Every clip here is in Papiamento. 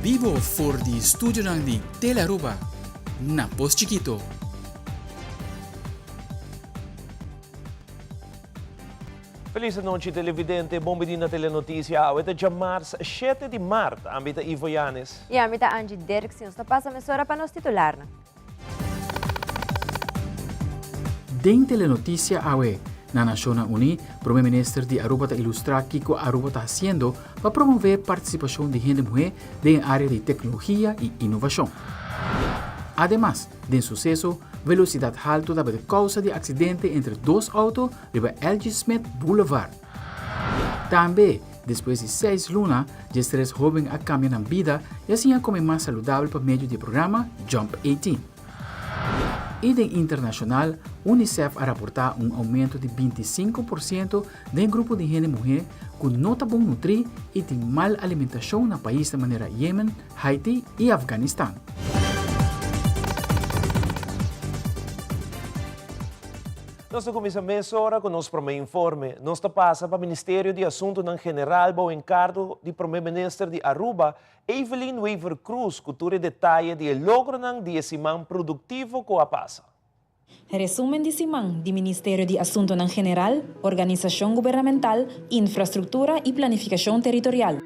bibo for di studionan di Telearuba na Pos Chikito. Feliz anochi televidente, bon bini na Telenoticia. Awe ta djamars shete di mart. Ami ta Ivo Yanes. I ami ta Angie Dirksen. Nos ta pasa mesora pa nos titularnan. Den Telenoticia awe, na Nashonnan Uní, Prome Minister di Aruba ta ilustrá kiko Aruba ta hasiendo pa promové partisipashon di hende muhé den e área di teknologia i inovashon. Ademas, den suseso, velosidat haltu tabata e kousa di aksidente entre dos outo riba LG. Smith Boulevard. Tambe, despues di seis luna, diestres hóben a kambia nan bida i a siña kome mas saludabel pa medio di e programa Jump 18. I den internashonal, UNICEF a raportá un oumento di 25% den e grupo di hende muhé ku no ta bon nutrí i tin mal alimentashon na paisnan manera Yemen, Haiti i Afganistan. Nos ta kuminsá mesora ku nos promé informe. Nos ta pasa pa Ministerio di Asuntunan General bou enkargo di Promé Minister di Aruba, Evelyn Wever-Croes ku tur e detaye di e logronan di e siman produktivo ku a pasa. Resumen di siman di Ministerio di Asuntonan General, Organisashon Gubernamental, Infrastruktura i Planifikashon Teritorial.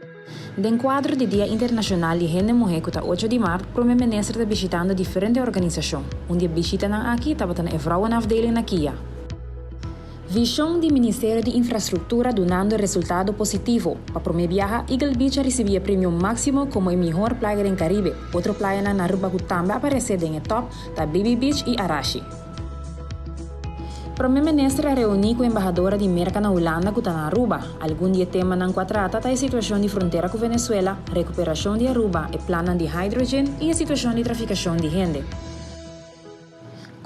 Den kuadro di Dia Internashonal di Hende Muhé ku ta ocho di mart, Prome Minister ta bishitando diferente organisashon. Un di e bishitanan aki tabata na e Vrouwenafdeling na Kia. Vishon di Ministerio di Infrastruktura dunando resultado positivo. Pa prome biaha, Eagle Beach a risibi e premio máksimo komo e mihor playa den Karibe. Otro playanan na Aruba ku tambe a aparesé den e tòp ta Baby Beach i Arashi. Prome Minister a reuní ku embahadora di Merka na Hulanda ku ta na Aruba. Algun di e temanan ku a trata ta e situashon di frontera ku Venezuela, rekuperashon di Aruba, e plannan di hydrogen i e situashon di trafikashon di hende.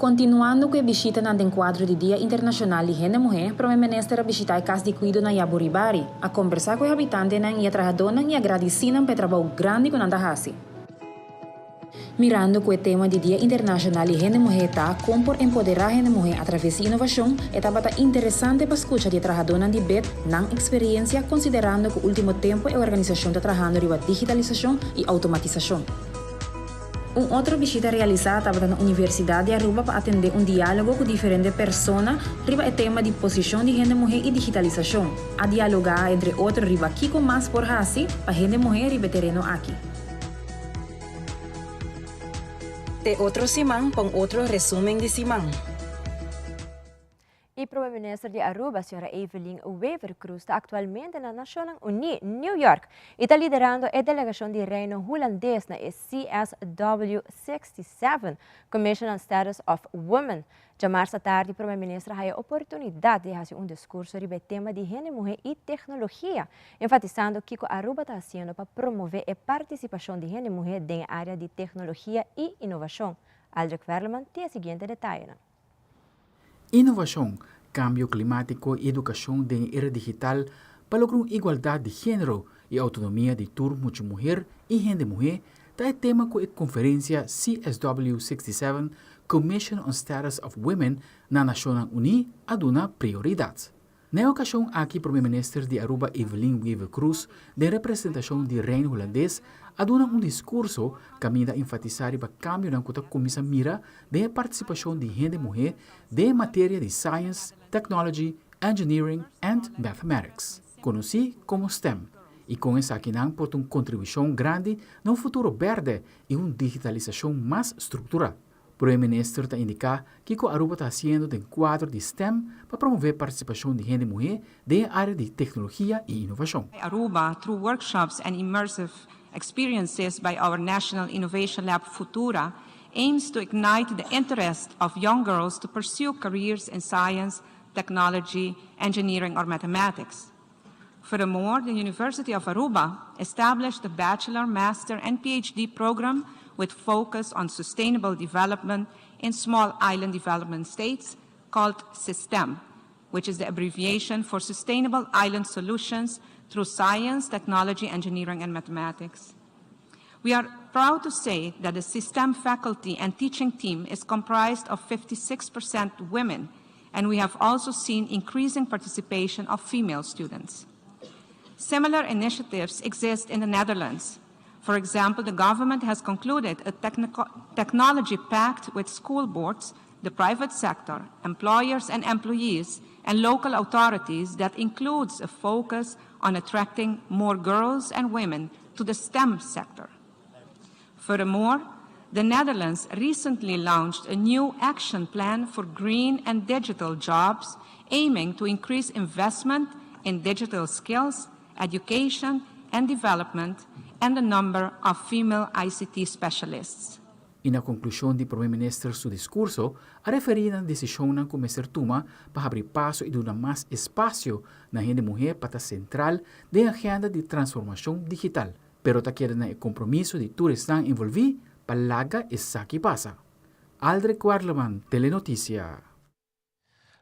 Kontinuando ku e bishitanan den kuadro di Dia Internashonal di Hende Muhé, Prome Minister a bishitá e kas di kuido na Yaburibari, a kombersá ku e habitantenan i e trahadónan i a gradisí nan pa e trabou grandi ku nan ta hasi. Mirando ku e tema di Dia Internashonal di Hende Muhé ta Kon por empoderá hende muhé atraves di inovashon, e tabata interesante pa skucha di e trahadónan di bed nan eksperiensia konsiderando ku último tempu e organisashon ta trahando riba digitalisashon i outomatisashon. Un otro bishita realisá tabata na Universidat di Aruba pa atendé un diálogo ku diferente persona riba e tema di posishon di hende muhé i digitalisashon. A dialogá entre otro riba kiko mas por hasi pa hende muhé riba e tereno aki. Te otro siman pa un otro resumen di siman. E Prome Minister di Aruba, Sra. Evelyn Wever-Croes ta actualmente na Nacionnan Uní, New York, y ta liderando e delegacion di Reino Hulandes na e CSW 67, Commission on Status of Women, Djamarsa tardi Prome Minister a haya oportunidad di haci un discurso riba e tema di hende muhe y tecnologia, enfatisando kico Aruba ta haciendo pa promove e participacion di hende muhe den e area di tecnologia y innovacion. Aldrich Werleman tin e siguiente detayenan. Innovacion, cambio climatico y educacion den e era digital pa logra un igualdad di genero y autonomia di tur mucha muher y hende muhe ta e tema cu e conferencia CSW 67 Commission on Status of Women na Nashonnan Uní a duna prioridad. Na e ocasion aki Prome Minister di Aruba Evelyn Wever-Croes den representacion di Reino Hulandes a duna un discurso caminda a enfatisa riba cambionan cu ta cuminsa mira den e participacion di hende muhe den e materia di Science, Technology, Engineering and Mathematics, conoci como STEM, y con esakinan por ta un contribucion grandi na un futuro berde y un digitalisacion mas structural. Prome Minister ta indica kico Aruba ta haciendo den cuadro di STEM pa promove participacion di hende muhe den e area di tecnologia y innovacion. Aruba through workshops and immersive experiences by our National Innovation Lab Futura aims to ignite the interest of young girls to pursue careers in science, technology, engineering or mathematics. Furthermore, the University of Aruba established a bachelor, master and PhD program with focus on sustainable development in small island development states called SYSTEM, which is the abbreviation for Sustainable Island Solutions through Science, Technology, Engineering and Mathematics. We are proud to say that the SYSTEM faculty and teaching team is comprised of 56% women, and we have also seen increasing participation of female students. Similar initiatives exist in the Netherlands. For example, the government has concluded a technology pact with school boards, the private sector, employers and employees, and local authorities that includes a focus on attracting more girls and women to the STEM sector. Furthermore, the Netherlands recently launched a new action plan for green and digital jobs, aiming to increase investment in digital skills, education and development, and the number of female ICT specialists. I na konklushon di Prome Minister su diskurso a referí na desishonnan ku mester tuma pa habri paso i duna mas espasio na hende muhé pa ta sentral den agenda di transformashon digital, pero ta keda na e kompromiso di tur esnan envolví pa laga esaki pasa. Aldrich Werleman, Telenoticia.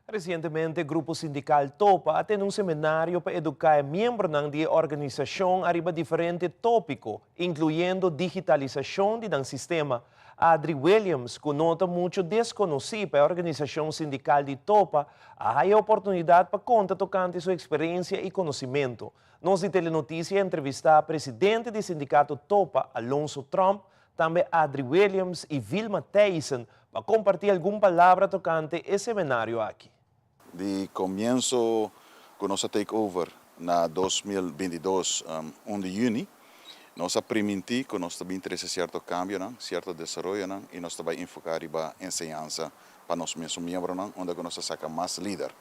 Resientemente Grupo Sindical Topa a tene un seminario pa eduká e miembronan di e organisashon ariba diferente tópiko, inkluyendo digitalisashon di nan sistema. Adri Williams, ku no ta muchu deskonosí pa e organisashon sindikal di Topa, a haya oportunidat pa konta tokante su eksperensia i konosimentu. Nos di Telenotisia a entrevistá presidente di sindikato Topa, Alonso Tromp, Tambe Adri Williams i Vilma Thijssen pa kompartí algun palabra tokante e seminario aki. Di komienso ku nos a take over na 2022 un di yüni, nos a primintí ku nos ta bin trese sierto kambionan, sierto desaroyonan i nos ta bai enfoká riba enseñansa pa nos mesun miembronan unda ku nos ta saka mas lider.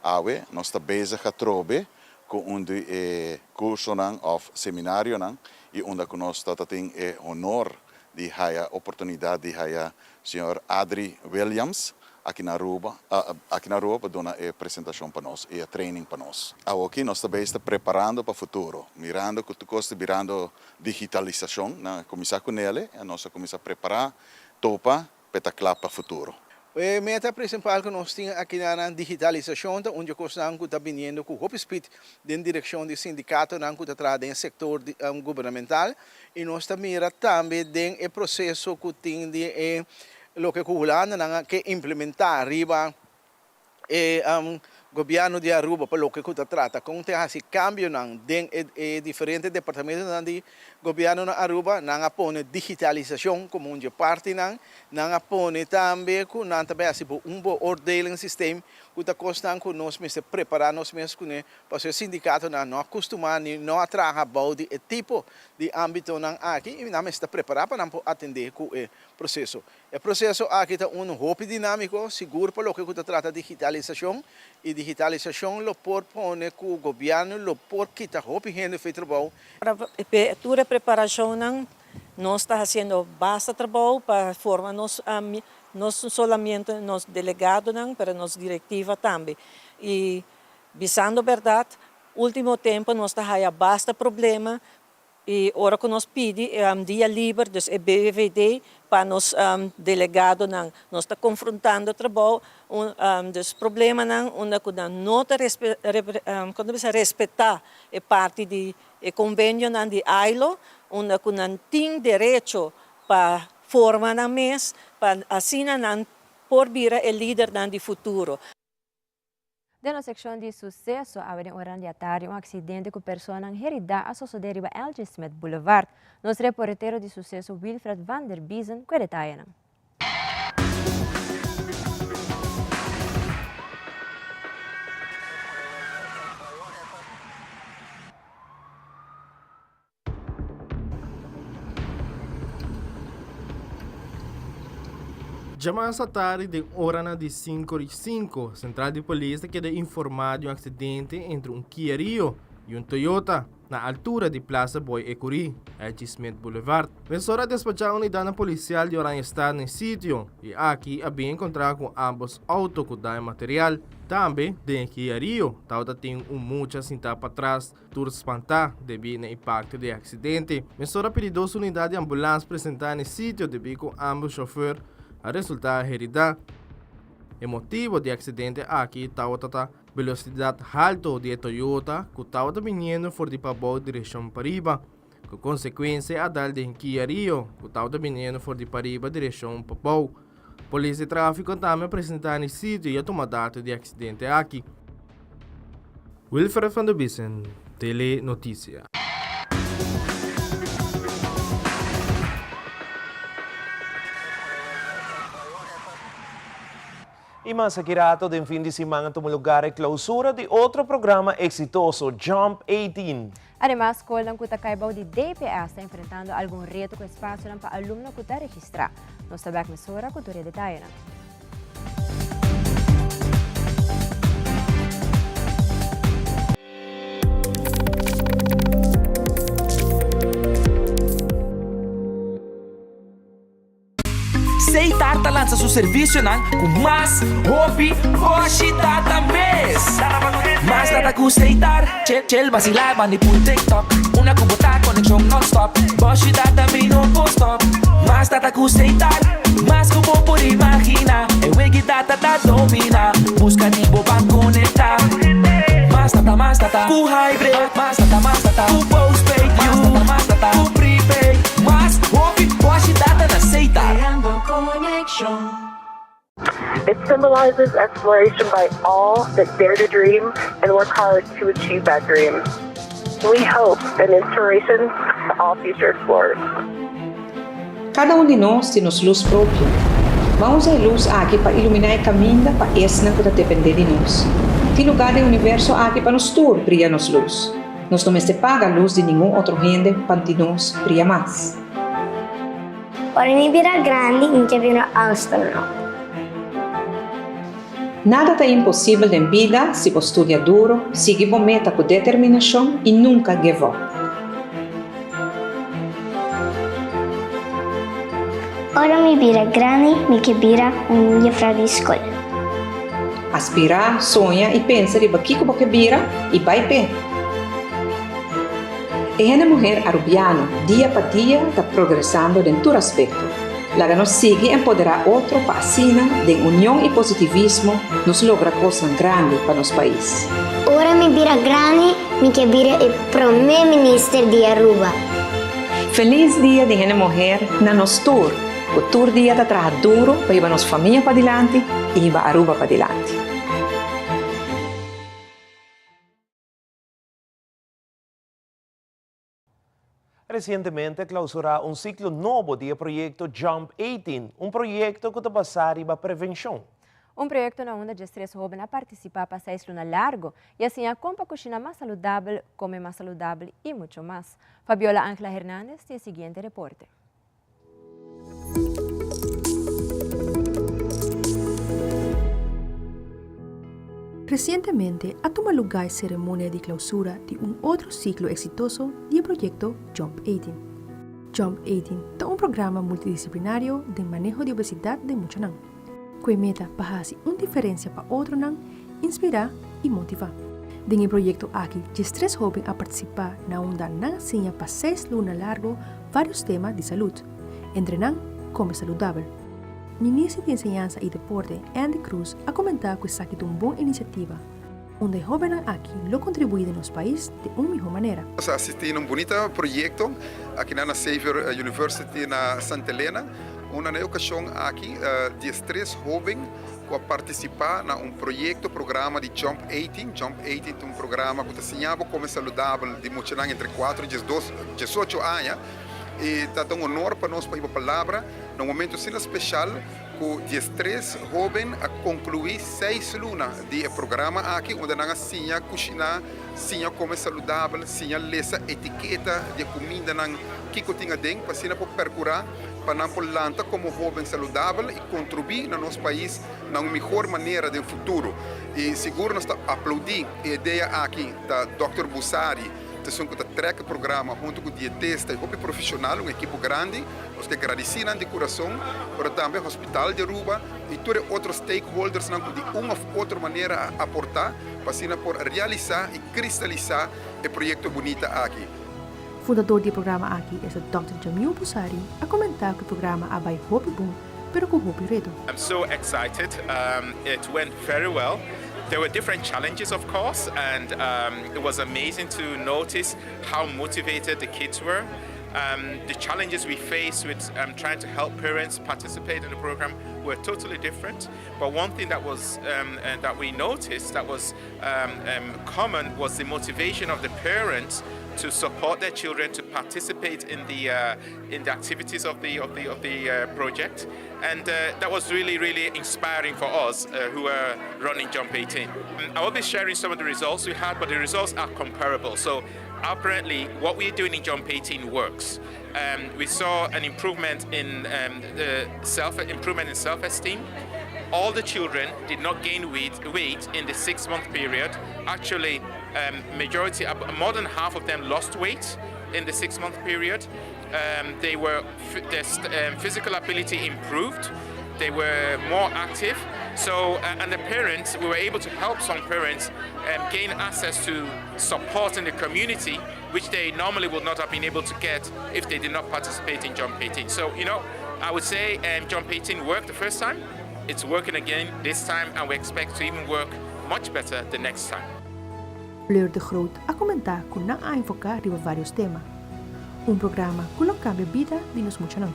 Awe nos ta bezig atrobe ku un di e kursonan òf seminarionan i unda ku nos ta ta tin e honor di haya oportunidat di haya señor Adri Williams aki na Aruba aki na Aruba pa duna e presentashon pa nos i e training pa nos. Awoki nos ta bezig ta preparando pa futuro, mirando ku tur kos ta birando digitalisashon, nan a kuminsá ku nele, nos a kuminsá prepará topa p'e ta kla pa futuro. E meta prinsipal ku nos tin aki na nan digitalisashon ta un dje kosnan ku ta biniendo ku hopi spit den direkshon di sindikatonan ku ta traha den sektor gubernamental i nos ta mira tambe den e proseso ku tin di e loke ku Hulanda nan a ke implementá riba e Gobierno di Aruba pa loke cu ta trata con ta haci cambionan den e diferente departamentonan di Gobierno na Aruba. Nan a pone digitalisacion como un dje partinan. Nan a pone tambe cu nan ta bay haci bo un beoordelingssysteem cu ta cosnan cu nos mester prepara nos mes cune pasobra e sindicatonan no a custuma ni no a traha bao di e tipo di ambitonan aki y nan mester ta prepara pa nan por atende cu e proceso. E proseso aki ta unu hopi dinámiko, sigur pa loke ku ta trata digitalisashon, i digitalisashon lo por pone ku gobièrnu lo por kita hopi hende for e trabou. Tur e preparashonnan nos ta hasiendo basta trabou pa forma nos no solamente nos delegadonan pero nos direktiva tambe. I bisando bèrdat último tempu nos ta haya basta problema I ora ku nos pidi e dia liber, dus e BVD, pa nos delegadonan, nos ta konfrontando trabou, dus problemanan unda ku nan no ta respetá e parti di e konvenionan di ILO, unda ku nan tin derecho pa forma nan mes, pa asina nan por bira e lidernan di futuro. Den nos sekshon di suseso, awe den oran di atardi un aksidente ku personanan heridá a sosodé riba LG. Smith Boulevard. Nos reportero di suseso Wilfred van der Biezen ku e detayenan. Djamas atardi den oranan di sinku ora i sinku, sentral di polis ta keda informá di un aksidente entre un Kia Rio i un Toyota na altura di Plaza Boy Ecury, Edgy Smith Boulevard. Mesora a despachá unidatnan polisial di Oranjestad na e sitio i aki a bin enkontrá ku ámbos outo ku daño material. Tambe den e Kia Rio tabata tin un mucha sintá patras. Tur spantá debí na impakto di e aksidente. Mesora a pidi dos unidat di ambulans presentá na e sitio debí ku ámbos shofùr a resultá heridá. E motibu di e aksidente aki tabata ta velosidat haltu di e Toyota ku tabata biniendo for di pabou direkshon pariba, ku konsekuensia a dal den Kia Rio ku tabata biniendo for di pariba direkshon pabou. Polis di tráfiko tambe a presentá na e sitio i a tuma dato di e aksidente aki. Wilfred van der Biesen, Tele Noticia. Y mas aki rato den fin di siman a tuma lugar e clausura di otro programa exitoso, Jump 18. Ademas, scolnan cu ta cay bou di DPS ta enfrentando algun reto cu espacionan pa alumno cu ta registra. Nos ta bek mesora cu tur e detayenan. Seitar ta lansa su servisionan ku mas hopi boshi data mes. Mas data ku Seitar, chel chel basilá bandi pul TikTok. Una ku bo ta konekshon nònstòp, boshi data mi no por stòp. Mas data ku Seitar, mas ku bo por imaginá. E wegi data ta dominá, buska di bo ban konektá. Mas data, mas data ku hybrid, mas data, mas data ku postpaid, mas data, mas data ku prepaid. Mas hopi boshi data na Seitar. Creando conexion. It symbolizes exploration by all that dare to dream and work hard to achieve that dream. We hope an inspiration to all future explorers. Kada un di nos tin nos lus propio. Ban usa e lus aki pa iluminá e kaminda pa esnan ku ta dependé di nos. Tin lugá den universo aki pa nos tur bria nos lus. Nos no mester paga lus di ningun otro hende pa di nos bria mas. Ora mi bira grandi, mi ke bira astronaut. Nada ta imposibel den bida si bo studia duro, sigui bo meta ku determinashon i nunka give up. Ora mi bira grandi, mi ke bira un jefra di skol. Aspirá, soña i pensa riba kiko bo ke bira i bai p'e. E hende muher Arubiano dia pa dia ta progresando den tur aspekto. Laga nos sigui empoderá otro pa asina, den union i positivismo, nos logra kosnan grandi pa nos pais. Ora mi bira grandi, mi ke bira e prome minister di Aruba. Felis dia di hende muher na nos tur! Ku tur dia ta traha duro pa hiba nos famia padilanti i hiba Aruba padilanti. Resientemente a klausurá un siklo nobo di e proyekto Jump 18, un proyekto ku ta basá riba prevenshon. Un proyekto na unda diestres hóben a partisipá pa seis luna largu i a siña kon pa kushina mas saludabel, kome mas saludabel i mucho mas. Fabiola Angela Hernandez tin e siguiente reporte. Resientemente a tuma lugá e seremonia di klausura di un otro siklo eksitoso di e proyekto Jump Eighteen. Jump Eighteen ta un programa multidisiplinario den maneho di obesidat den muchanan, ku e meta pa hasi un diferensia pa otronan, inspirá i motivá. Den e proyekto aki diestres hóben a partisipá na unda nan a siña pa seis luna largu Varios tema di salud, entre nan come saludabel. Minister di Enseñansa y Deporte Endy Croes a comenta cu esaki ta un bon iniciativa, unda e hobennan aki lo contribui den nos pais den un miho manera. Nos a asisti na un bunita proyecto aki na Xavier University na Santa Elena, unda na e ocasion aki diestres hoben cu a participa na un proyecto, programa di Jump Eighteen. Jump Eighteen ta un programa cu ta siña bo come saludabel di muchanan entre cuatro y diesdos, diesocho aña y ta ta un honor pa nos pa hiba palabra na un momento asina special cu diestres hoben a conclui seis luna di e programa aki unda nan a siña cushina, siña come saludabel, siña lesa etiketa di e cumindanan kico tin aden pa asina por percura pa nan por lanta komo hóben saludabel i kontribuí na nos pais na un mihor manera den futuro. I sigur nos ta aplaudí e idea aki. Ta dòkter Busari ta esun ku ta trèk e programa huntu ku dietista i hopi profeshonal, un ekipo grandi. Nos ke gradisí nan di kurason, pero tambe Hospital di Aruba i tur e otro stakeholdersnan ku di un òf otro manera a aportá pa asina por realisá i kristalisá e proyekto bunita aki. Fundador di e programa aki esta Dòkter Jamil Busari a komentá ku e programa a bai hopi bon pero ku hopi reto. I'm so excited it went very well there were different challenges of course and it was amazing to notice how motivated the kids were the challenges we face with trying to help parents participate in the program were totally different but one thing that was that we noticed that was common was the motivation of the parents. to support their children to participate in the uh, in the activities of the of the of the uh, project, and uh, that was really really inspiring for us uh, who are running Jump 18. Mm, I will be sharing some of the results we had, but the results are comparable. So apparently, what we're doing in Jump 18 works. Um, we saw an improvement in um, the self improvement in self-esteem. All the children did not gain weight, weight in the six-month period. Actually, um, majority, uh, more than half of them lost weight in the six-month period. Um, they were their um, physical ability improved. They were more active. So, uh, and the parents, we were able to help some parents um, gain access to support in the community, which they normally would not have been able to get if they did not participate in Jump 18. So, you know, I would say um, Jump 18 worked the first time. It's working again this time, and we expect to even work much better the next time. Fleur de Groot a comenta cu nan a enfoca riba varios tema. Un programa cu lo cambia bida di nos muchanan.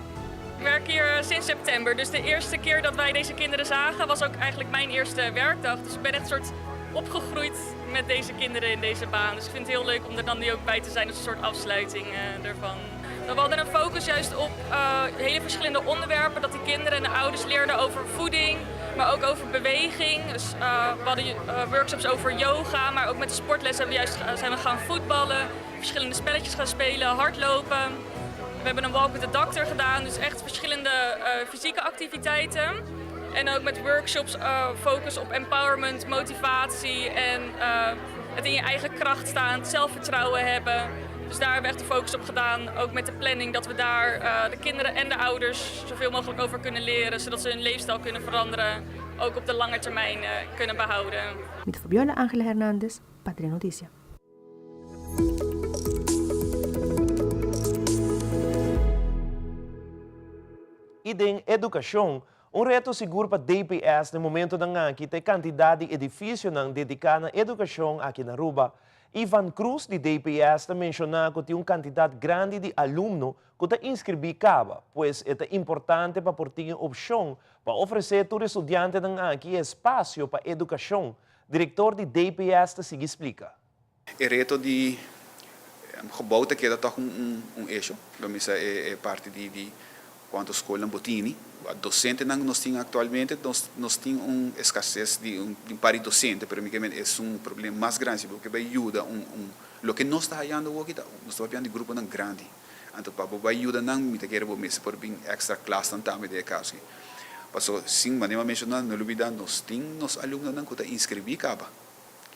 Ik werk hier eh, sinds september, dus de eerste keer dat wij deze kinderen zagen was ook eigenlijk mijn eerste werkdag. Dus ik ben echt een soort opgegroeid met deze kinderen in deze baan. Dus ik vind het heel leuk om er dan nu ook bij te zijn als een soort afsluiting uh, ervan. We hadden een focus juist op uh, hele verschillende onderwerpen. Dat de kinderen en de ouders leerden over voeding, maar ook over beweging. Dus uh, we hadden uh, workshops over yoga, maar ook met de sportles hebben we juist, zijn we gaan voetballen. Verschillende spelletjes gaan spelen, hardlopen. We hebben een walk with the doctor gedaan, dus echt verschillende fysieke activiteiten. En ook met workshops focus op empowerment, motivatie en het in je eigen kracht staan, zelfvertrouwen hebben. Dus daar hebben we echt de focus op gedaan, ook met de planning, dat we daar uh, de kinderen en de ouders zoveel mogelijk over kunnen leren, zodat ze hun leefstijl kunnen veranderen, ook op de lange termijn uh, kunnen behouden. Met Fabiola Angela Hernandez, Patria Noticia. I den edukashon, un reto sigur pa DPS den momentonan aki ta e kantidat di edifisionan dediká na edukashon aki na Aruba. Ivan Cruz di DPS ta menshoná ku tin un kantidat grandi di alumno ku ta inskribí kaba, pues e ta importante pa por tin e opshon pa ofresé tur e studiantenan aki e espasio pa edukashon, direktor di DPS ta sigui splika. E reto di gebouw ta keda tòg un esho, lo misa e parti di kuantu skolnan bo tini. Dosentenan ku nos tin aktualmente, nos tin un eskases di un par di dosente, pero mi ke men es un problema mas grandi, si bo ke bai yuda un loke nos ta hayando awoki ta nos ta papiando di gruponan grandi, anto pa bo bai yuda nan mi ta kere bo mester por bin extra klasnan tambe den e kaso aki. Paso sin manera mi a menshona no lubida nos tin nos alumnonan ku ta inskribí kaba.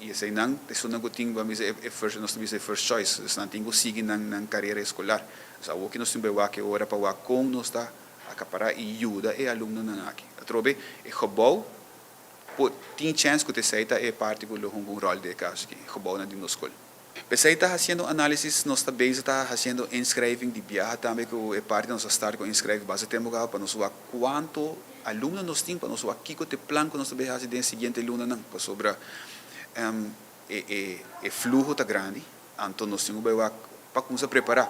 I eseinan ta esunnan ku tin, bo a bisa e first, nos ta bisa e first choice, esnan tin ku sigui nan nan karera eskolar. Dus awor ki nos tin bai wak e ora pa wak kon nos ta akapará i yuda e alumnonan aki. Atrobe e gebou por tin chèns ku ta esei ta e parti ku lo hunga un ròl den e kaso aki, e gebounan di nos skol. P'esei ta hasiendo análisis, nos ta bezig ta hasiendo inschrijving di biaha tambe ku e parti nos a start ku inschrijving basta tempu kaba pa nos wak kuantu alumno nos tin pa nos wak kiko ta e plan ku nos ta bay hasi den e siguiente lunanan pasobra e e e fluho ta grandi anto nos tin ku bay wak pa kumsa prepara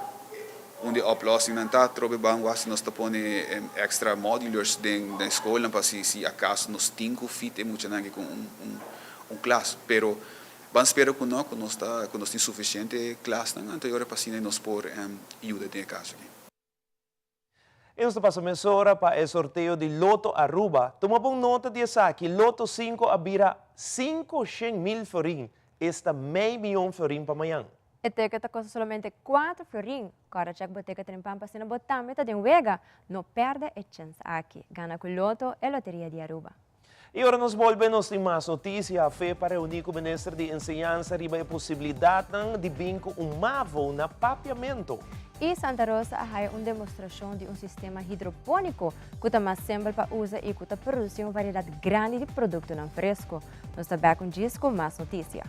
un di e oplossingnan ta trobe ban wak si nos ta pone extra modulars den den skolnan pa si si akaso nos tin ku fit e muchanan aki ku un un un klas pero Ban spera ku no, ku nos ta, ku nos tin sufisiente klasnan, anto e ora pa asina nos por yuda den e kaso aki. I nos ta pasa mesora pa e sorteo di Lotto Aruba. Tuma bon nota di esaki, Lotto sinku a bira 500,000 florin, esta mei miyon florin pa mañan. E teken ta kosta solamente kuater florin. Kòrda chèk bo teken trempan pa asina bo tambe ta den wega. No pèrdè e chèns aki. Gana ku Lotto, e loteria di Aruba. I ora nos bolbe nos tin mas notisia. Fe pa reuní ku Minister di Enseñansa riba e posibilidatnan di bin ku un mavo na Papiamento. I Santa Rosa a haya un demostrashon di un sistema hidropóniko ku ta mas simpel pa usa i ku ta produsí un variedat grandi di produktonan fresko. Nos ta bèk un djis ku mas notisia.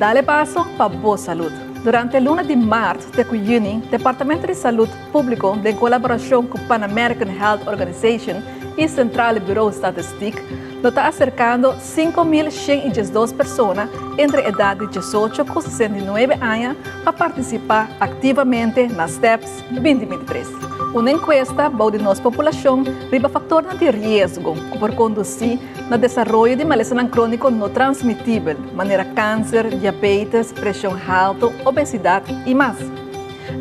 Dale paso pa bo salud. Durante luna di maart te cu juni, Departamento di Salud Publico den colaboracion cu Pan American Health Organization. i Centrale Bureau Statistiek lo ta aserkando 5112 persona entre edat di 18 ku 69 aña pa partisipá aktivamente na STEPS 2023. Un enkuesta bou di nos populashon riba faktornan di riesgo ku por kondusí na desaroyo di malesanan króniko no transmitibel, manera kanser, diabetes, preshon haltu, obesidat i mas.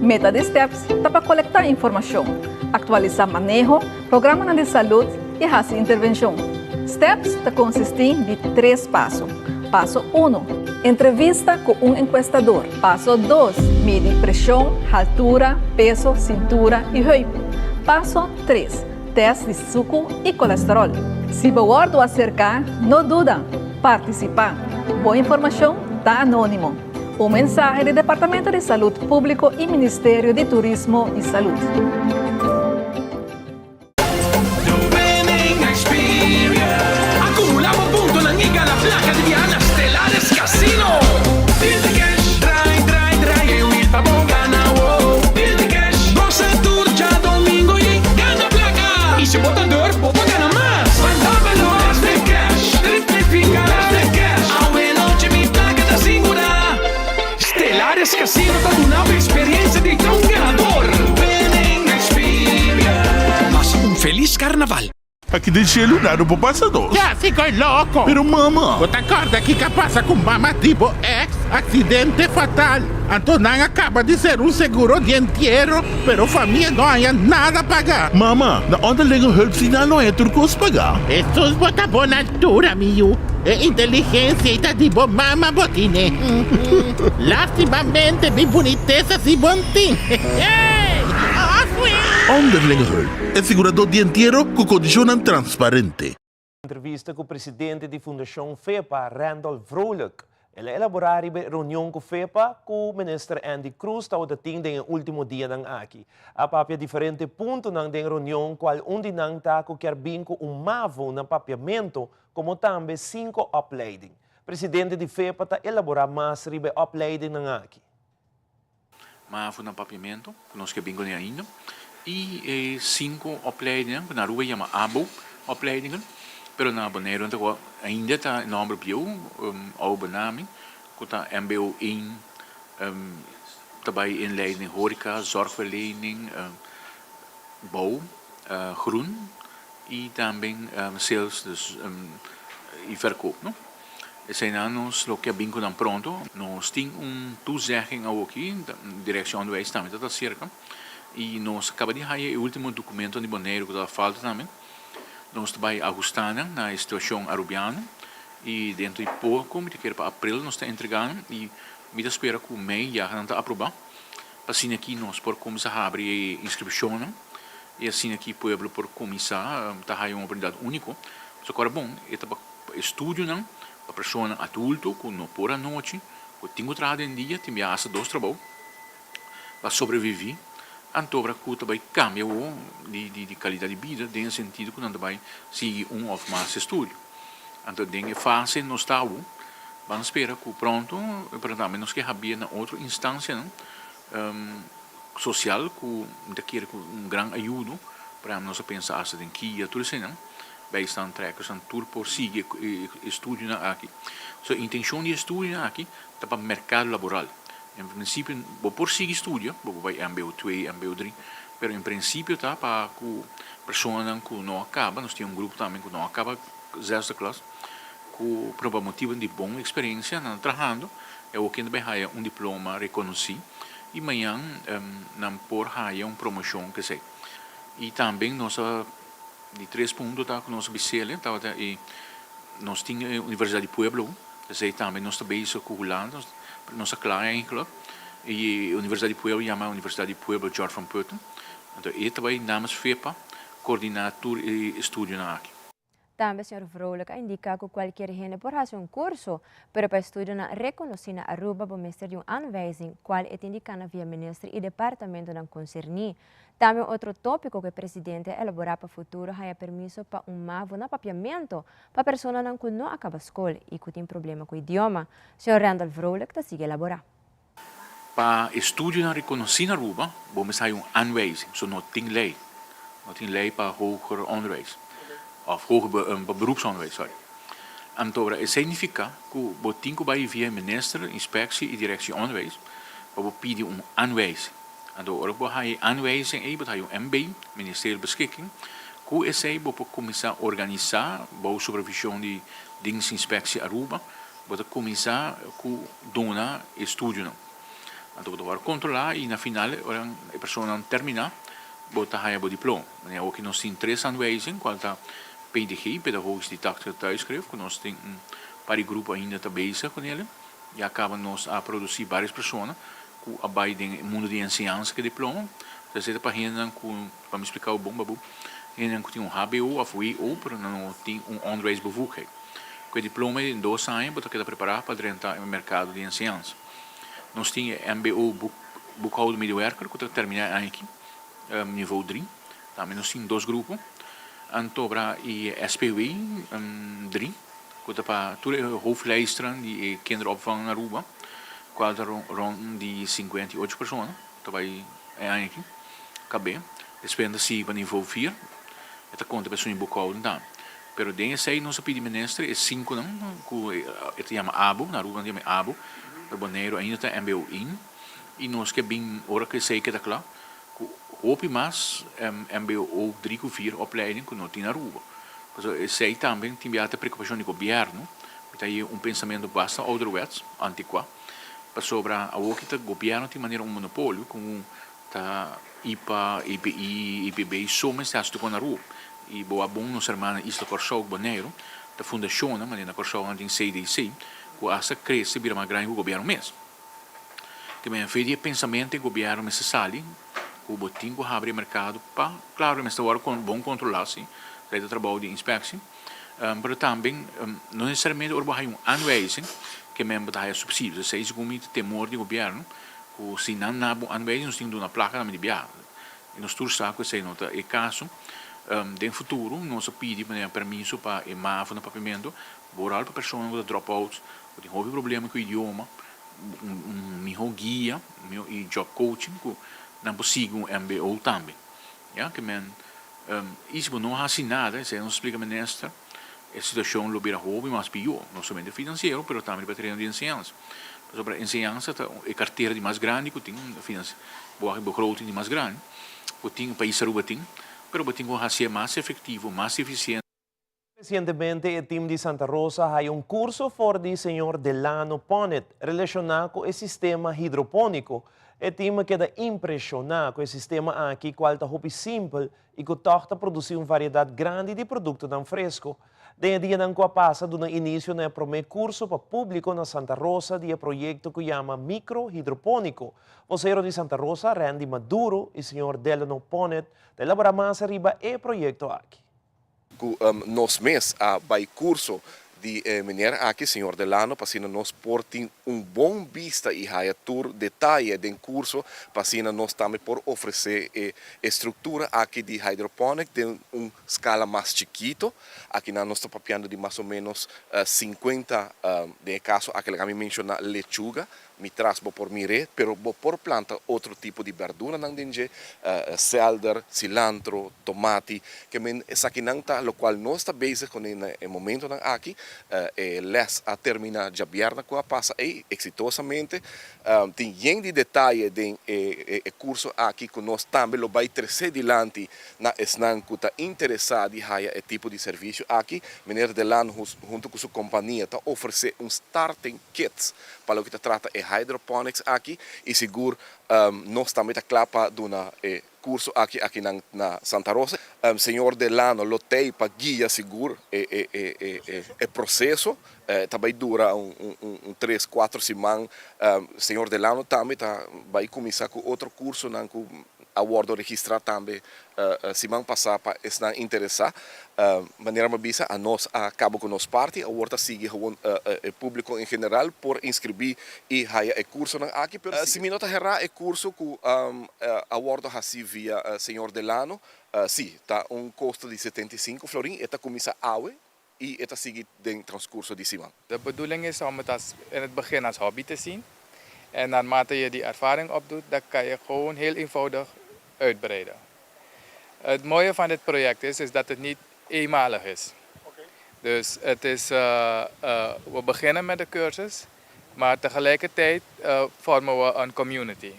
Meta di STEPS ta pa kolektá informashon, aktualisá maneho, programanan di salud i hasi intervenshon. STEPS ta konsistí di tres paso. Paso uno, Entrevista ku un enkuestador. Paso dos, Midi preshon, haltura, peso, sintura i heup. Paso tres, Tèst di suku i kolesteròl. Si bo wòrdu aserká, no duda, partisipá. Bo informashon ta anónimo. Un mensahe di Departamento di Salud Públiko i Ministerio di Turismo i Salud. The winning experience. Acumula bo puntonan y gana placa di biaha na Stellares Casino. Deal di cash, draai, draai, draai e wiel pa bo gana, wow. Deal di cash, goza tur djadomingo y gana placa. Y si bo ta durf, bo por gana mas. Van Damme lo, de cash, triplifica, de cash. Awe nochi mi placa ta sigura. Stellares Casino ta duna bo experiencia di ta un ganador. Winning experience. Pasa un feliz carnaval. Aki den shelu nada por pasa nos. Ya si koe loko. Pero mama. Bo ta korda kiko a pasa ku mama di bo ex? Aksidente fatal. Anto nan a kaba di ser un seguro di entiero, pero famia no haña nada paga. Mama, na onderlinge hulp si nan lo haña tur kos paga. Hesus bo ta bon altura mi yu. E inteligensia ei ta di bo mama bo tine. Lastimamente mi bunitesa si bon tin. Onderlinge hulp, e sigurador di entiero ku kondishonnan transparente. Entrevista ku presidente di Fundashon FEPA, Randolph Vrolijk. El a elaborá riba e reunion ku FEPA ku Minister Endy Croes tabata tin den e último dianan aki. A papia diferente puntonan den e reunion kual un di nan ta ku kier bin ku un mavo na papiamento komo tambe sinku opleiding. Presidente di FEPA ta elaborá mas riba e opleidingnan aki. Mavo na Papiamento, ku nos ke bin kuné ainda, i e sinku opleidingen ku na Aruba yama abo opleidingen, pero na Boneiru nan ta ku ainda ta e nòmber bieu, oude benaming, ku ta mbo één, ta bai inleiding horeca, zorgverlening, bouw, groen i tambe sales, dus i verkoop, no. Eseinan nos lo ke a bin ku nan pronto. Nos tin un toezegging awoki, Directie Onderwijs tambe ta ta serka i nos a kaba di haya e ultimo dokumentonan di Boneiru ku tabata falta tambe. Nos ta bai ahusta nan na e situashon Arubiano i dentro di poko, mi ta kere pa april nos ta entrega nan i mi ta spera ku mei ya nan ta aproba pa asina aki nos por kuminsá habri e inskripshonnan i asina aki pueblo por kuminsá ta haya un oportunidat úniko. Pasobra bon e ta pa. Pa estudionan pa personanan adulto ku no por anochi, ku tin ku traha den dia, tin bia hasta dos trabou pa sobreviví, antobra ku ta bai kambia awor di di kalidat di bida den e sentido ku nan ta bai sigui un òf mas estudio. Anto den e fase nos ta awor, ban spera ku pronto, pero tambe nos ke habia na otro instansianan sosial ku mi ta kere ku un gran ayudo, por ehempel nos a pensa hasta den kia tur eseinan. Bijstand trekkers tur por sigui e estudionan aki. So e intencion di e estudionan aki ta pa mercado laboral. En principio bo por sigui studia, bo por bay mbo twee, mbo drie, pero en principio ta pa cu personanan cu no a caba, nos tin un grupo tambe cu no a caba zesde klas, cu pero pa motibo di bon experiencia nan ta trahando y awor kende bay haya un diploma reconoci y mañan nan por haya un promocion kesey. Y tambe nos a. Di tres punto ta ku nos a bisele tabata e nos tin e Universidat di Pueblo, esei tambe nos ta bezig ku Hulanda, nos a kla eigenlijk i e Universidat di Pueblo yama Universidat di Pueblo George van Putten, anto e ta bai namens FEPA koordiná tur e estudionan aki. Tambe señor Vrolijk a indica cu cualkier hende por haci un curso, pero pa estudionan reconoci na Aruba bo mester di un aanwijzing cual e tin di cana via minister y departamentonan concerni. Tambe un otro tópiko ku e presidente a elaborá pa futuro haña permiso pa un mavo na papiamentu pa personanan ku no a kaba skol i ku tin problema ku idioma. Señor Randolph Vrolijk ta sigui elaborá. Pa estudionan rekonosí na Aruba, bo mester haña un aanwijzing. So no tin lei. No tin lei pa hoger onderwijs. Of hoger pa beroepsonderwijs, sorry. Anto ora esei nifica cu bo tin cu bay via minister, inspectie y directie onderwijs pa bo pidi un aanwijzing. Anto ora bo haya e aanwijzing ey bo ta haya un MB, Ministeriële Beschikking, cu esey bo por cuminsa organisa bou supervision di Dienstinspectie Aruba, bo ta cuminsa cu duna e studionan. Anto bo ta worde controla y na final ora e personanan termina bo ta haya bo diploma. Manera awoki nos tin tres aanwijzing cual ta PDG, Pedagogisch Didactische Getuigschrift, cu nos tin un par di grupo ainda ta bezig cu nele. Ya caba nos a produci varios persona cu a bay den e mundo di enseñansa cu e diploma. Esey ta pa hendenan cu, pa mi splica bo bon babu, hendenan cu tin un hbo of wo pero nan no tin un onderwijsbevoegdheid. Cu e diploma ey den dos aña bo ta keda prepara pa drenta e mercado di enseñansa. Nos tin e mbo boekhoudmedewerker cu ta termina e aña aki. Nivo dri, tambe nos tin dos grupo. Anto bra e SPW dri, ku ta pa tur e hoofdlijstran di e kinderopvang na Aruba, kual ta rond di 58 persona ta bai e aña aki kab'é. Despues nan ta sigui pa nivo vier, e ta konta pa esun di boekhouden tambe. Pero den esei nos a pidi minister e sinkunan ku e ta yama abo, na Aruba nan ta yama e abo, pero Boneiru ainda ta mbo één, i nos ke bin ora ku esei keda kla, Ku hopi mas mbo dri ku vier opleiding ku no tin na Aruba. Pasobra esei tambe tin bia ta preokupashon di gobièrnu. Mi ta haña un pensamentu basta ouderwets, antikuá. Pasobra awor ki ta gobièrnu tin manera un monopolio ku ta ipa, EPI, EPB so mester hasi tur kon na Aruba. I bo a bon nos hermana isla Kòrsou ku Boneiru ta fundashonnan, manera na Kòrsou nan tin CDC, ku asta krese bira mas grandi ku gobièrnu mes. Te men fe di e pensamentu e gobièrnu mester sali ku bo tin ku habri e merkado pa, klaro e mester wòrdu bon kontrolá si, esei ta trabou di inspeksie, pero tambe no nesesariamente ora bo haña un aanwijzing ke men bo ta haña supsidio. Esei segun mi ta temor di gobièrnu ku si nan na bo aanwijzing nos tin ku duna plaka tambe di biaha. I nos tur sa ku esei no ta e kaso. Den futuro nos a pidi manera permiso pa e mavo na Papiamentu Vooral pa personanan ku ta drop out, ku tin hopi problema ku idioma, un miho guia i job coaching ku nan por sigui un mbo tambe. Ya, ke men i si bo no hasi nada, esei nos a splika minister, e situashon lo bira hopi mas pió, no solamente finansiero pero tambe riba tereno di enseñansa. Pasobra enseñansa ta e kartera di mas grandi ku tin, bo wak e begroting di mas grandi ku tin pais Aruba tin, pero bo tin ku hasié mas efektivo, mas efisiente. Resientemente e tim di Santa Rosa haya un kurso for di señor Delano Ponnet relashoná ku e sistema hidropóniko. E tim a keda impreshoná ku e sistema aki kual ta hopi simpel i ku tòg ta produsí un variedat grandi di produktonan fresko. Den e dianan ku a pasa duna inisio na e promé kurso pa públiko na Santa Rosa di e proyekto ku yama Mikro Hidropóniko. Vosero di Santa Rosa, Randy Maduro i señor Delano Ponnet ta elaborá mas riba e proyekto aki. Ku nos mes a bai kurso di e meneer aki, señor Delano, pa asina nos por tin un bon bista i haya tur detaye den kurso, pa asina nos tambe por ofresé e estruktura aki di hydroponic den un skala mas chikito. Akinan nos ta papiando di mas o ménos sinkuenta, den e kaso aki laga mi menshoná lechuga, Mi tras bo por mir'é, pero bo por planta otro tipo di berduranan den dje, sèlder, silantro, tomati. Ke men esakinan ta lokual nos ta bezig kuné na e momentonan aki. E lès a terminá djabièrnè ku a pasa ei eksitosamente. Tin yen di detaye den e kurso aki ku nos tambe lo bai tresé dilanti na esnan ku ta interesá di haya e tipo di servisio aki. Meneer Delano huntu ku su kompania ta ofresé un starting kit pa loke ta trata e hydroponics aki y sigur nos tambe ta cla pa duna e curso aki akinan na Santa Rosa. Señor Delano lo tey pa guia sigur e proceso. Ta bay dura un tres cuatro siman. Señor Delano tambe ta bay cuminsa cu otro cursonan cu a wordo registra tambe siman pasa pa esnan interesa. Manera mi a bisa, anos a caba cu nos parti, awor ta sigui gewoon e publico en general por inscribi y haya e cursonan aki. Pero si mi no ta hera e curso cu a wordo haci via señor Delano, si, ta un costo di 75 florin, e ta cuminsa awe y e ta sigui den transcurso di siman. De bedoeling is om het als in het begin als hobby te zien en naarmate je die ervaring opdoet, dan kan je gewoon heel eenvoudig uitbreiden. Het mooie van dit project is, is dat het niet Eenmalig is. Dus het is, uh, uh, we beginnen met de cursus, maar tegelijkertijd uh, vormen we een community.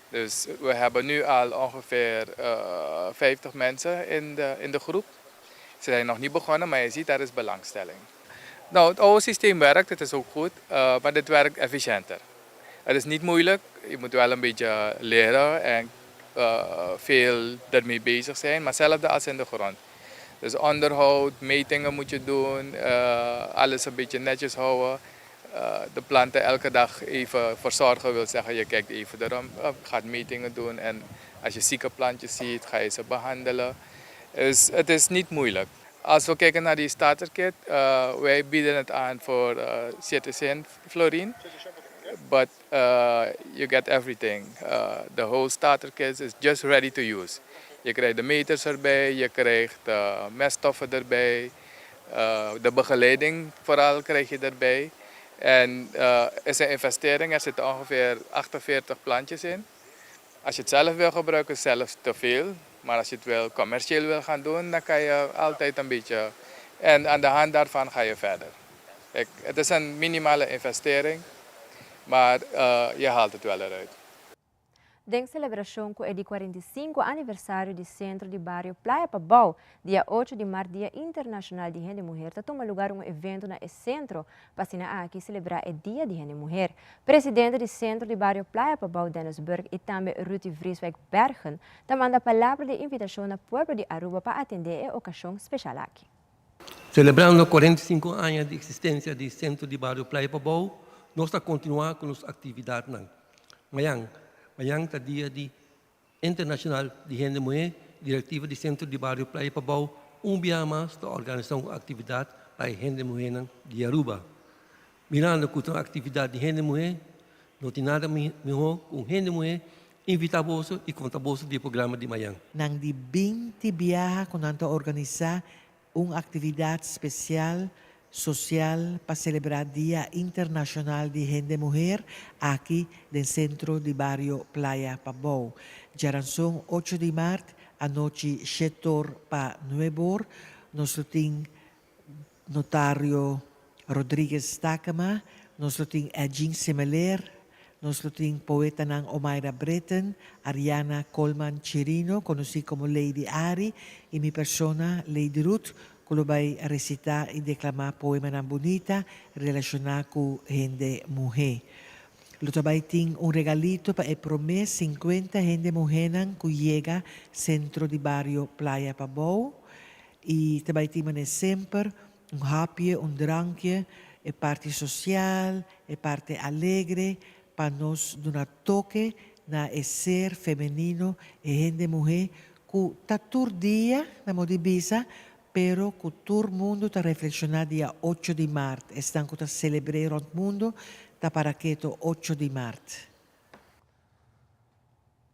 Dus we hebben nu al ongeveer 50 mensen in de, in de groep. Ze zijn nog niet begonnen, maar je ziet daar is belangstelling. Nou, het oude systeem werkt, het is ook goed, maar dit werkt efficiënter. Het is niet moeilijk, je moet wel een beetje leren en veel ermee bezig zijn, maar hetzelfde als in de grond. Dus onderhoud, metingen moet je doen, uh, alles een beetje netjes houden. Uh, de planten elke dag even verzorgen wil zeggen, je kijkt even erom, gaat metingen doen en als je zieke plantjes ziet, ga je ze behandelen. Dus het is niet moeilijk. Als we kijken naar die starter kit, uh, wij bieden het aan voor uh, Citizen Florin. But uh, you get everything. The whole starter kit is just ready to use. Je krijgt de meters erbij, je krijgt de meststoffen erbij, de begeleiding vooral krijg je erbij. En het is een investering, er zitten ongeveer 48 plantjes in. Als je het zelf wil gebruiken, zelfs te veel. Maar als je het wil commercieel wil gaan doen, dan kan je altijd een beetje. En aan de hand daarvan ga je verder. Kijk, het is een minimale investering, maar je haalt het wel eruit. Den celebracion cu e di 45 aniversario di Centro di Bario Playa Pabou, dia 8 di maart, Dia Internacional di Hende Muher, ta tuma lugar un evento na e centro, pa asina aki celebra e Dia di Hende Muher. Presidente di Centro di Bario Playa Pabou, Dennis Burg, y tambe Ruthie Vrieswijk Bergen, ta manda palabra di invitacion na pueblo di Aruba pa atende e ocasion special aki. Celebrando 45 aña di existencia di Centro di Bario Playa Pabou, nos ta continua cu nos actividadnan. Mayan, mayan ta dia di Internacional di Hende Muhe, Directiva di Centro di Bario Playa Pabou un biaha mas ta organisa un actividad pa e hende muhenan di Aruba. Mirando cu ta un actividad di hende muhe, no tin nada miho cu un hende muhe invita boso y conta boso di e programa di mayan. Nan di 20 biaha cu nan ta organisa Un actividad special social pa celebra Dia Internacional di Hende Muher aki den Centro di Bario Playa Pabou. Djaranson ocho di maart anochi shetor pa nuebor nos lo tin Notario Rodriguez Takema, nos lo tin Edjean Semeleer, Nos lo tin poetanan Omaira Britten, Ariana Colman Chirino, conoci como Lady Ari, y mi persona, Lady Ruth, cu lo bay recita y declama poemanan bunita relaciona cu hende muhe. Lo ta bay tin un regalito pa e prome cincuenta hende muhenan cu yega Centro di Bario Playa Pabou y ta bay tin mane semper Un hapje, un drankje, e parti social, e parte alegre, pa nos duna toke na e ser femenino, e hende muhé ku ta tur dia na modi bisa, pero ku tur mundu ta reflekshoná dia ocho di mart. Esnan ku ta selebr'é rònt mundu ta para keto ocho di mart.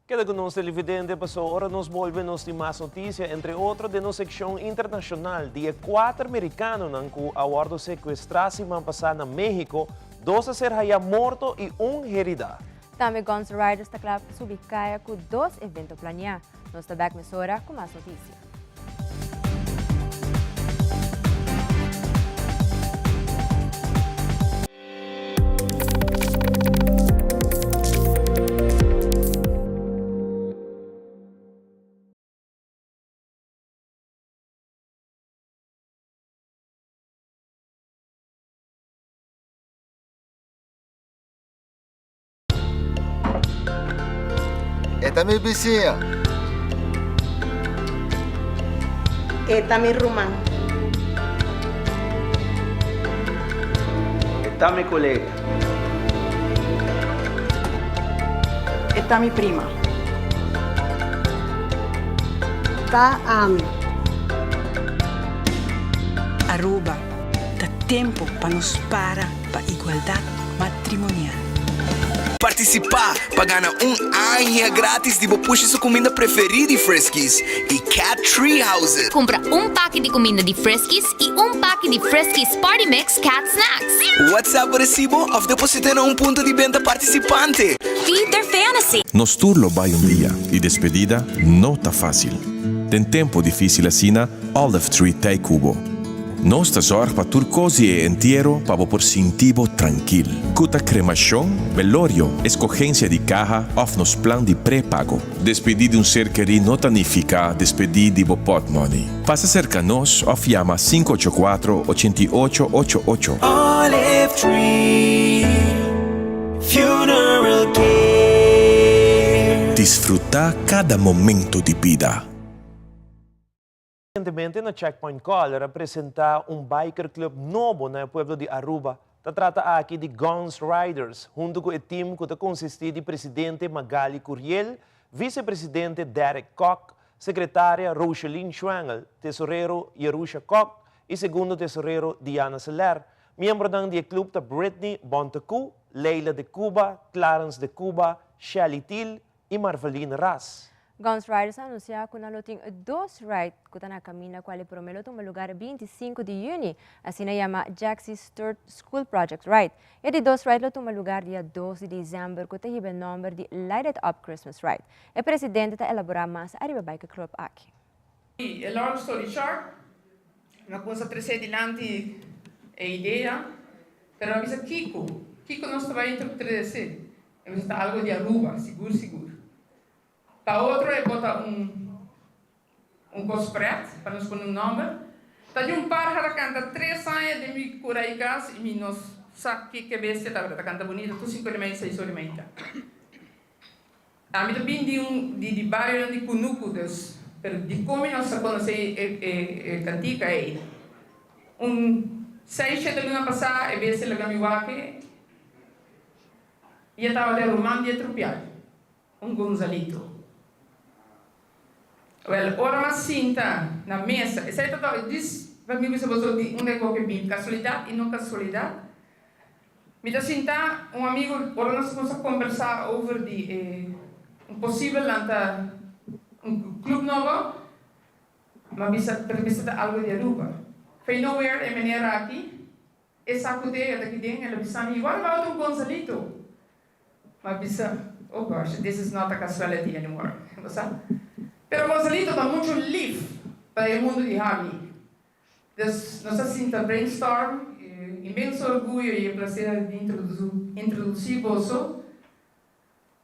Keda ku nos televidente paso ora nos bolbe nos tin mas notisia, entre otro den nos sekshon internashonal di e kuater merikanonan ku a wòrdu sekuestrá siman pasá na México, dos a ser hayá morto i un heridá. Tambe Guns Riders ta kla pa subi kaya ku dos evento planiá. Nos ta bèk mesora ku mas notisia. E ta mi bisiña. E ta mi ruman. E ta mi kolega. E ta mi prima. Ta ami. Aruba, ta tempo pa nos para pa igualdad matrimonial. Partisipá pa gana un aña gratis di bo pushi su kuminda preferí di Friskies i Cat Tree Houses. Kumpra un paki di kuminda di Friskies i un paki di Friskies Party Mix Cat Snacks. WhatsApp bo resibo òf deposit'é na un punto di benta partisipante. Feed their fantasy! Nos tur lo bai un dia y despedida no ta facil. Den tempu difísil asina, Olive Tree t'ei ku bo. Nos ta zòrg pa tur kos di e entiero pa bo por sinti bo trankil. Ku ta kremashon, belorio, eskogensia di kaha òf nos plan di prepago. Despedí di un ser kerí no ta nifiká despedí di bo pòtmòni. Pasa serka nos òf yama 584 88 88. Olive Tree Funeral Care. Disfrutá kada momento di bida. Recientemente na Checkpoint Color a presenta un biker club nobo na e pueblo di Aruba. Ta trata aki di Guns Riders, hunto cu e team cu ta consisti di presidente Magali Curiel, vicepresidente Derek Kock, secretaria Rocheline Schwengel, tesorero Jerusha Kock y segundo tesorero Diana Seler. Miembronan di e club ta Britney Bontecu, Leila de Cuba, Clarence de Cuba, Shelly Thiel y Marveline Ras. Guns Riders a anuncia cu nan lo tin dos ride cu ta na caminda cual e prome lo tuma lugar 25 di juni, asina yama Jaxie's Third School Project Ride. E di dos ride lo tuma lugar dia dos di december cu ta hiba e nomber di Light It Up Christmas Ride. E presidente ta elabora mas ariba biker club aki. E long story short, mi a cuminsa trece dilanti e idea, pero mi a bisa kico, kico nos ta bay introduci? E mester ta algo di Aruba, sigur sigur. Pa otro e por ta un un cos pret, pa nos pone un nomber. Ta di un parha ta canta tres aña den mi cura y cas y mi no sa ke bestia tabata ta canta bunita tur cinco di mainta seis ora di mainta. Ami ta bin di un di di barionan di Cunucu dus, pero dicon mi no sa conoce e e e cantica ey. Un seis shete luna pasa e bestia laga mi wak e. I e tabata e ruman di e trupial, un Gonzalito. Wèl, ora m'a sinta na mesa, esei ta tabata djis pa mi bisa boso di unda e koke bin, kasualidat i no kasualidat. Mi ta sinta un amigu, ora nos a kuminsá kombersá over di e un posibel lanta un club nobo, m'a bisa, pero mester ta algu di Aruba. Fei nowhere e manera aki. E sakudé e ta kiden, el a bisa mi, What about un Gonzalito? M'a bisa, Oh gosh, this is not a casuality anymore. Bo sa? Pero Gonzalito ta muchu lif pa e mundu di Harley. Dus nos a sinta brainstorm, e inmenso orguyo i e placer di introduci boso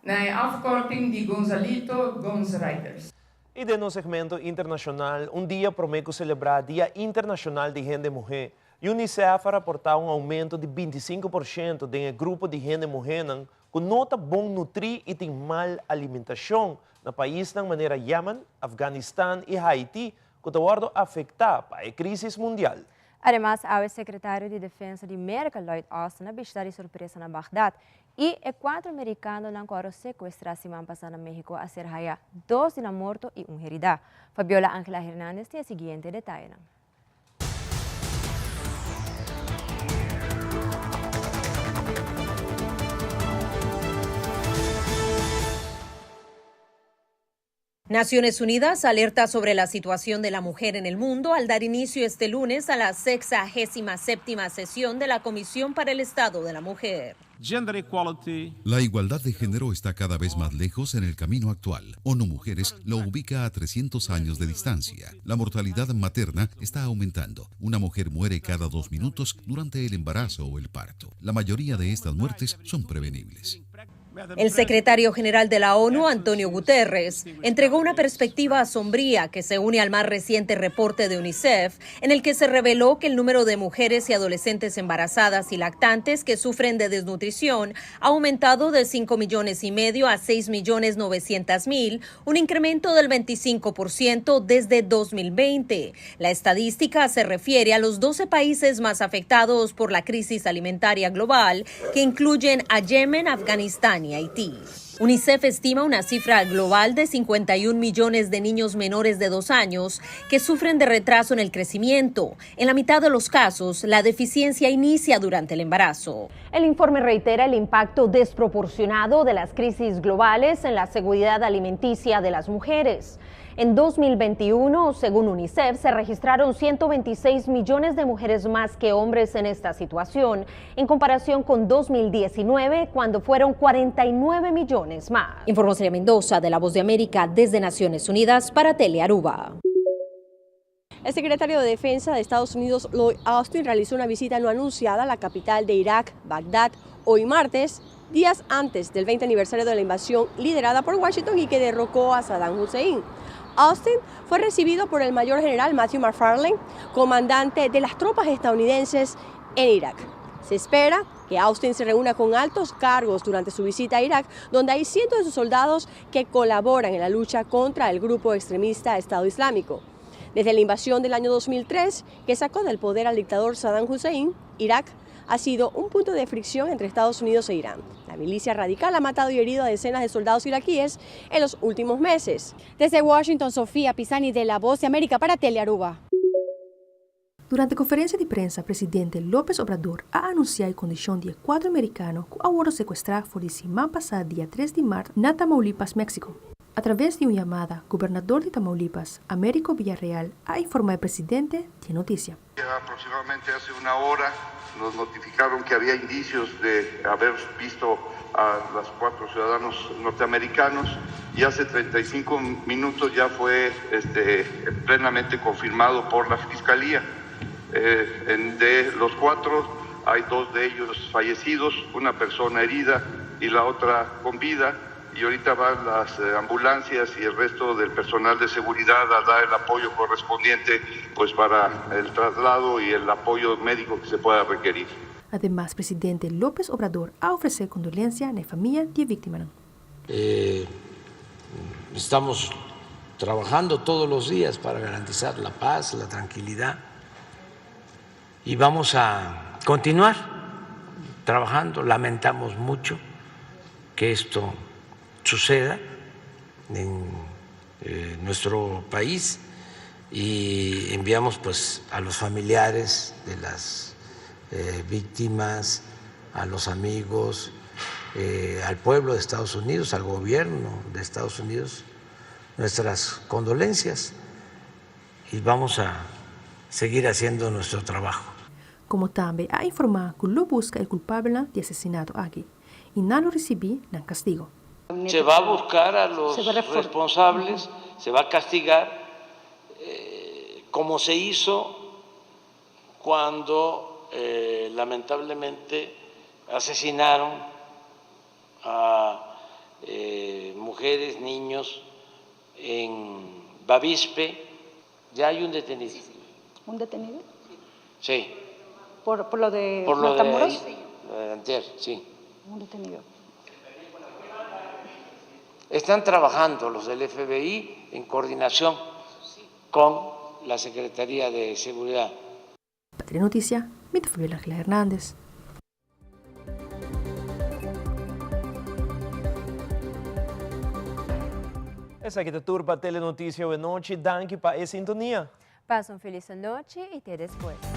Na e afkorting di Gonzalito Gonz Riders. I den nos segmento internashonal, un dia promé ku selebrá Dia Internashonal di Hende Muhé, UNICEF a raportá un oumento di 25 por shento den e grupo di hende muhénan ku no ta bon nutrí i tin mal alimentashon na paisnan manera Yemen, Afganistan i Haiti ku ta wòrdu afektá pa e krísis mundial. Ademas, awe sekretario di Defensa di Merka, Lloyd Austin, a bishitá di sorpresa na Bagdad I e kuater merikanonan ku a ro sekuestrá siman pasá na México a ser haya dos di nan morto i un heridá. Fabiola Angela Hernandez tin e siguiente detayenan. Naciones Unidas alerta sobre la situación de la mujer en el mundo al dar inicio este lunes a la 67 sesión de la Comisión para el Estado de la Mujer. Gender equality. La igualdad de género está cada vez más lejos en el camino actual. ONU Mujeres lo ubica a 300 años de distancia. La mortalidad materna está aumentando. Una mujer muere cada dos minutos durante el embarazo o el parto. La mayoría de estas muertes son prevenibles. El secretario general de la ONU, Antonio Guterres, entregó una perspectiva sombría que se une al más reciente reporte de UNICEF, en el que se reveló que el número de mujeres y adolescentes embarazadas y lactantes que sufren de desnutrición ha aumentado de 5 millones y medio a 6 millones 900 mil, un incremento del 25% desde 2020. La estadística se refiere a los 12 países más afectados por la crisis alimentaria global, que incluyen a Yemen, Afganistán y Haití. UNICEF estima una cifra global de 51 millones de niños menores de dos años que sufren de retraso en el crecimiento. En la mitad de los casos, la deficiencia inicia durante el embarazo. El informe reitera el impacto desproporcionado de las crisis globales en la seguridad alimenticia de las mujeres. En 2021, según UNICEF, se registraron 126 millones de mujeres más que hombres en esta situación, en comparación con 2019, cuando fueron 49 millones más. Informó Celia Mendoza de La Voz de América desde Naciones Unidas para Telearuba. El secretario de Defensa de Estados Unidos, Lloyd Austin, realizó una visita no anunciada a la capital de Irak, Bagdad, hoy martes, días antes del 20 aniversario de la invasión liderada por Washington y que derrocó a Saddam Hussein. Austin fue recibido por el mayor general Matthew McFarlane, comandante de las tropas estadounidenses en Irak. Se espera que Austin se reúna con altos cargos durante su visita a Irak, donde hay cientos de sus soldados que colaboran en la lucha contra el grupo extremista Estado Islámico. Desde la invasión del año 2003, que sacó del poder al dictador Saddam Hussein, Irak ha sido un punto de fricción entre Estados Unidos e Irán. La milicia radical ha matado y herido a decenas de soldados iraquíes en los últimos meses. Desde Washington, Sofía Pisani de La Voz de América para Telearuba. Durante konferensia di prensa presidente López Obrador a anunsiá e kondishon di e kuatro merikano ku a wòrdu sekuestrá for di siman pasá dia tres di mart na Tamaulipas, Mexico. A traves di un yamada, gobernador di Tamaulipas, Américo Villarreal a informá e presidente di e notisia. Aproximadamente hace una hora nos notificaron que había indicios de haber visto a los cuatro ciudadanos norteamericanos y hace 35 minutos ya fue este, plenamente confirmado por la Fiscalía. Eh, de los cuatro, hay dos de ellos fallecidos, una persona herida y la otra con vida. Y ahorita van las eh, ambulancias y el resto del personal de seguridad a dar el apoyo correspondiente pues para el traslado y el apoyo médico que se pueda requerir. Ademas presidente López Obrador a ofresé kondolensia na e famia di e víktimanan. Eh, estamos trabajando todos los días para garantizar la paz, la tranquilidad y vamos a continuar trabajando. Lamentamos mucho que esto suceda en eh, nuestro país y enviamos pues a los familiares de las eh, víctimas, a los amigos, eh, al pueblo de Estados Unidos, al gobierno de Estados Unidos, nuestras condolencias y vamos a seguir haciendo nuestro trabajo. Komo tambe a informá ku lo buska e kulpabelnan di asesinato aki i nan lo risibí nan kastigo. Se va a buscar a los responsables, se va a castigar como se hizo cuando lamentablemente asesinaron a mujeres, niños en Bavispe. Ya hay un detenido. ¿Un detenido? Sí. ¿Por, por lo de Por lo de, Matamoros? ahí, lo de antier, sí. Un detenido. Están trabajando los del FBI en coordinación con la Secretaría de Seguridad. Pa Telenoticia, mi ta Fabiola Angela Hernandez. Esaki ta tur pa Telenoticia awe nochi. Danki pa e sintonia. Pasa un felis anochi y te despues.